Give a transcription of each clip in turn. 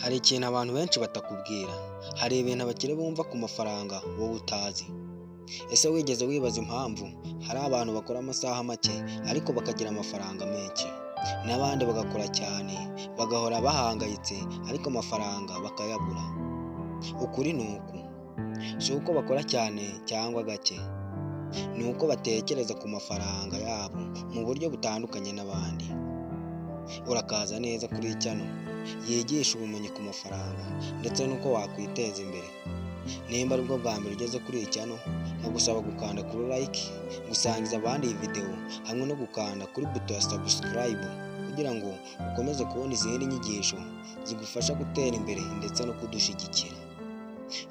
Hari ikintu abantu benshi batakubwira, hari ibintu abakire bumva ku mafaranga wowe utazi. Ese wigeze wibaza impamvu hari abantu bakora amasaha make ariko bakagira amafaranga menshi, n'abandi bagakora cyane bagahora bahangayitse ariko amafaranga bakayabura? Ukuri ni uku: si uko bakora cyane cyangwa gake, ni uko batekereza ku mafaranga yabo mu buryo butandukanye n'abandi. Urakaza neza kuri channel yigisha ubumenyi ku mafaranga ndetse n'uko wakwiteza imbere. Nimba aribwo bwa mbere ugeze kuri iyi channel, nkagusaba gukanda kuri like, gusangiza abandi iyi video hamwe no gukanda kuri buto ya subscribe kugira ngo ukomeze kubona izindi nyigisho zigufasha gutera imbere ndetse no kudushyigikira.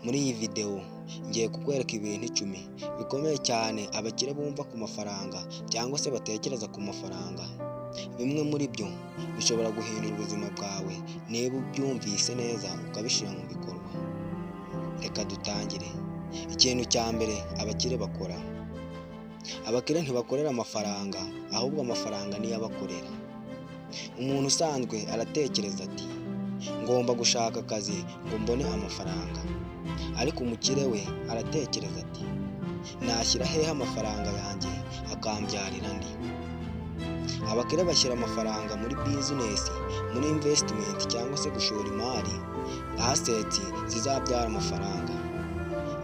Muri iyi video ngiye kukwereka ibintu 10 bikomeye cyane abakire bumva ku mafaranga cyangwa se batekereza ku mafaranga. Bimwe muri byo bishobora guhindura ubuzima bwawe niba ubyumvise neza ukabishyira mu bikorwa. Reka dutangire. Ikintu cya mbere abakire bakora: abakire ntibakorera amafaranga, ahubwo amafaranga niyo abakorera. Umuntu usanzwe aratekereza ati: "Ngomba gushaka akazi ngo mbone amafaranga", ariko umukire we aratekereza ati: "Nashyira hehe amafaranga yanjye akambyarira andi?" Abakire bashyira amafaranga muri business, muri investment cyangwa se gushora imari, assets zizabyara amafaranga.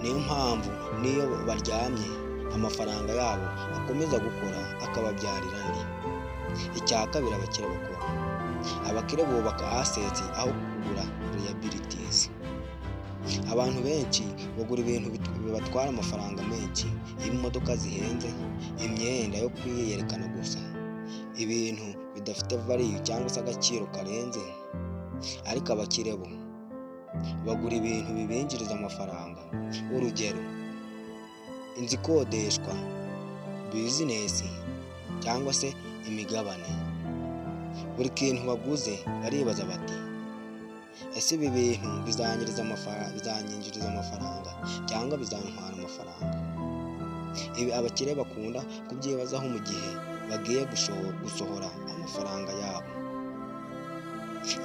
Niyo mpamvu n'iyo baryamye amafaranga yabo akomeza gukora akababyarira andi. Icya kabiri abakire bakora: abakire bubaka assets aho kugura liabilities. Abantu benshi bagura ibintu bibatwara amafaranga menshi, imodoka zihenze, imyenda yo kwiyerekana gusa, ibintu bidafite value cyangwa se agaciro karenze. Ariko abakire bo bagura ibintu bibinjiriza amafaranga. Urugero, inzu ikodeshwa, business cyangwa se imigabane. Buri kintu baguze baribaza bati: "Ese ibi bintu bizanyinjiriza amafaranga cyangwa bizantwara amafaranga?" Ibi abakire bakunda kubyibazaho mu gihe bagiye gusohora amafaranga yabo.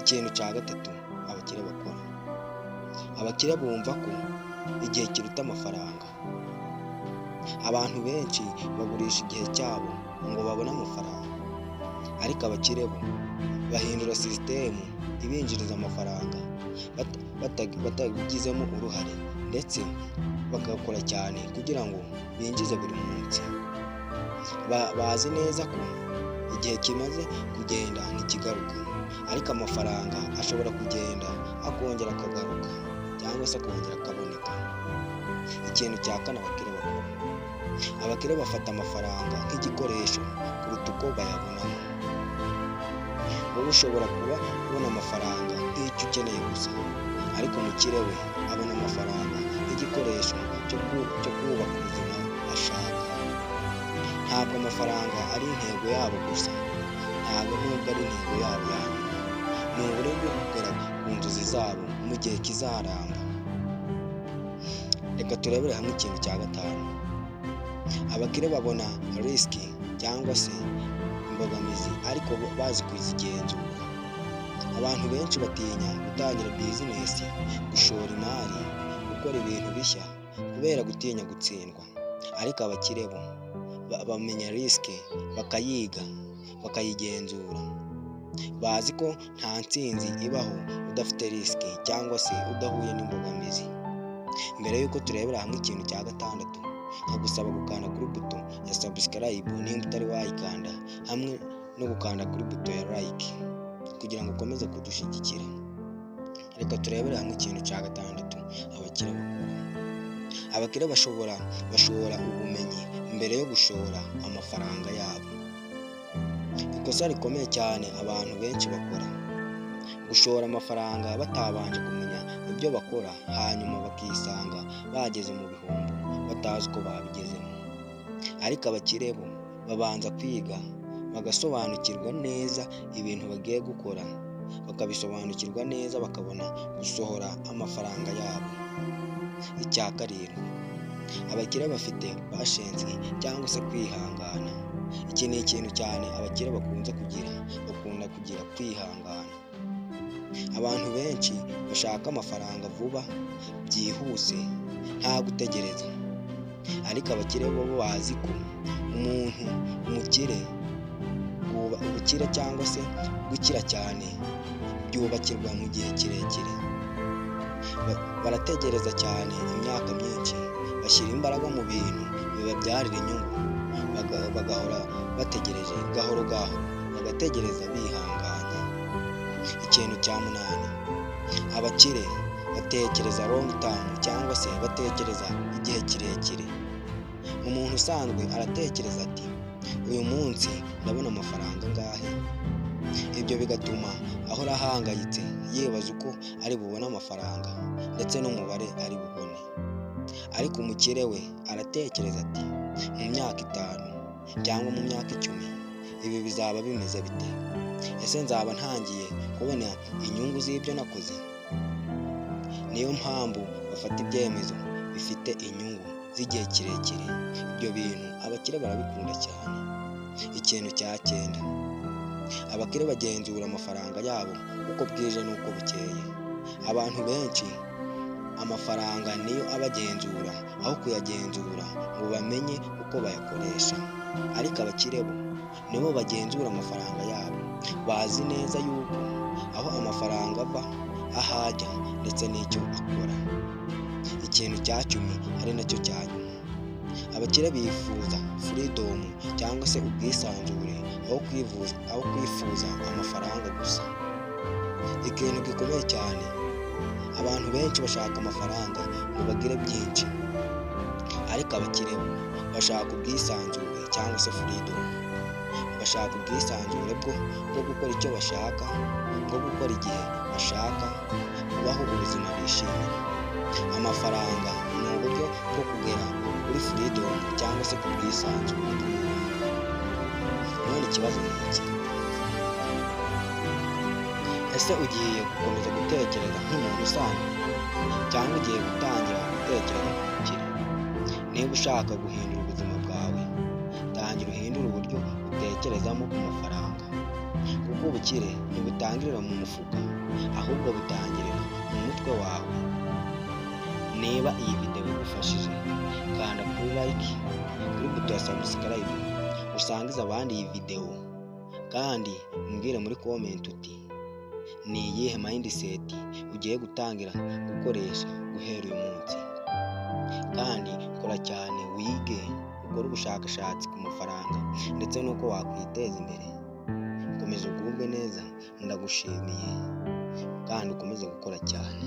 Ikintu cya gatatu abakire bakora: abakire bumva ko igihe kiruta amafaranga. Abantu benshi bagurisha igihe cyabo ngo babone amafaranga, ariko abakire bo bahindura system ibinjiriza amafaranga batabigizemo uruhare, ndetse bagakora cyane kugira ngo binjize buri munsi. Bazi neza ko igihe kimaze kugenda ntikigaruka, ariko amafaranga ashobora kugenda akongera akagaruka cyangwa se akongera akaboneka. Ikintu cya kane abakire bakora: abakire bafata amafaranga nk'igikoresho kuruta uko bayabonamo. Wowe ushobora kuba ubona amafaranga nk'icyo ukeneye gusa, ariko umukire we abona amafaranga nk'igikoresho cyo kubaka ubuzima ashaka. Ntabwo amafaranga ari intego yabo gusa, ntabwo nubwo ari intego yabo ya nyuma, ni uburyo bwo kugera ku nzozi zabo mu gihe kizaramba. Reka turebere hamwe ikintu cya gatanu: abakire babona risk cyangwa se imbogamizi, ariko bo bazi kuzigenzura. Abantu benshi batinya gutangira business, gushora imari, gukora ibintu bishya kubera gutinya gutsindwa, ariko abakire bo bamenya risk, bakayiga, bakayigenzura. Bazi ko nta ntsinzi ibaho udafite risk cyangwa se udahuye n'imbogamizi. Mbere y'uko turebera hamwe ikintu cya gatandatu, nkagusaba gukanda kuri buto ya subscribe nimba utari wayikanda, hamwe no gukanda kuri buto ya like kugira ngo ukomeze kudushyigikira. Reka turebere hamwe ikintu cya gatandatu abakire bakora: abakire bashora ubumenyi mbere yo gushora amafaranga yabo. Ikosa rikomeye cyane abantu benshi bakora: gushora amafaranga batabanje kumenya ibyo bakora, hanyuma bakisanga bageze mu bihombo batazi uko babigezemo. Ariko abakire bo babanza kwiga, bagasobanukirwa neza ibintu bagiye gukora, bakabisobanukirwa neza, bakabona gusohora amafaranga yabo. Icya karindwi: abakire bafite patience cyangwa se kwihangana. Iki ni ikintu cyane abakire bakunze kugira, bakunda kugira kwihangana. Abantu benshi bashaka amafaranga vuba, byihuse, nta gutegereza, ariko abakire bo bazi ko umuntu umukire, ubukire cyangwa se gukira cyane byubakirwa mu gihe kirekire. Barategereza cyane imyaka myinshi, bashyira imbaraga mu bintu bibabyarira inyungu, bagahora bategereje gahoro gahoro, bagategereza bihanganye. Ikintu cya munani, abakire batekereza long term cyangwa se batekereza igihe kirekire. Umuntu usanzwe aratekereza ati: "Uyu munsi ndabona amafaranga angahe?" Ibyo bigatuma ahora ahangayitse, yibaza uko ari bubone amafaranga ndetse n'umubare ari bubone. Ariko umukire we aratekereza ati: "Mu myaka 5 cyangwa mu myaka 10 ibi bizaba bimeze bite? Ese nzaba ntangiye kubona inyungu z'ibyo nakoze?" Niyo mpamvu bafata ibyemezo bifite inyungu z'igihe kirekire. Ibyo bintu abakire barabikunda cyane. Ikintu cya cyenda, abakire bagenzura amafaranga yabo uko bwije n'uko bukeye. Abantu benshi amafaranga niyo abagenzura aho kuyagenzura ngo bamenye uko bayakoresha, ariko abakire bo nibo bagenzura amafaranga yabo, bazi neza yuko aho amafaranga ava, aho ajya ndetse n'icyo akora. Ikintu cya 10 ari nacyo cya nyuma, abakire bifuza freedom cyangwa se ubwisanzure aho kwifuza amafaranga gusa. Ikintu gikomeye cyane, abantu benshi bashaka amafaranga ngo bagire byinshi, ariko abakire bo bashaka ubwisanzure cyangwa se freedom. Bashaka ubwisanzure bwo gukora icyo bashaka, bwo gukora igihe bashaka, kubaho ubuzima bishimira. Amafaranga ni uburyo bwo kugera kuri freedom cyangwa se ku bwisanzure bw'umuntu. None ikibazo ni iki: ese ugiye gukomeza gutekereza nk'umuntu usanzwe, cyangwa ugiye gutangira gutekereza nk'umukire? Niba ushaka guhindura ubuzima bwawe, tangira uhindure uburyo utekerezamo ku mafaranga, kuko ubukire ntibutangirira mu mufuka, ahubwo butangirira mu mutwe wawe. Niba iyi videwo igufashije, kanda kuri like, kuri buto ya subscribe, usangize abandi iyi videwo, kandi umbwire muri comment uti: "Ni iyihe mindset ugiye gutangira gukoresha guhera uyu munsi?" Kandi kora cyane, wige, ukore ubushakashatsi ku mafaranga ndetse n'uko wakwiteza imbere. Komeza ugubwe neza, ndagushimiye, kandi ukomeze gukora cyane.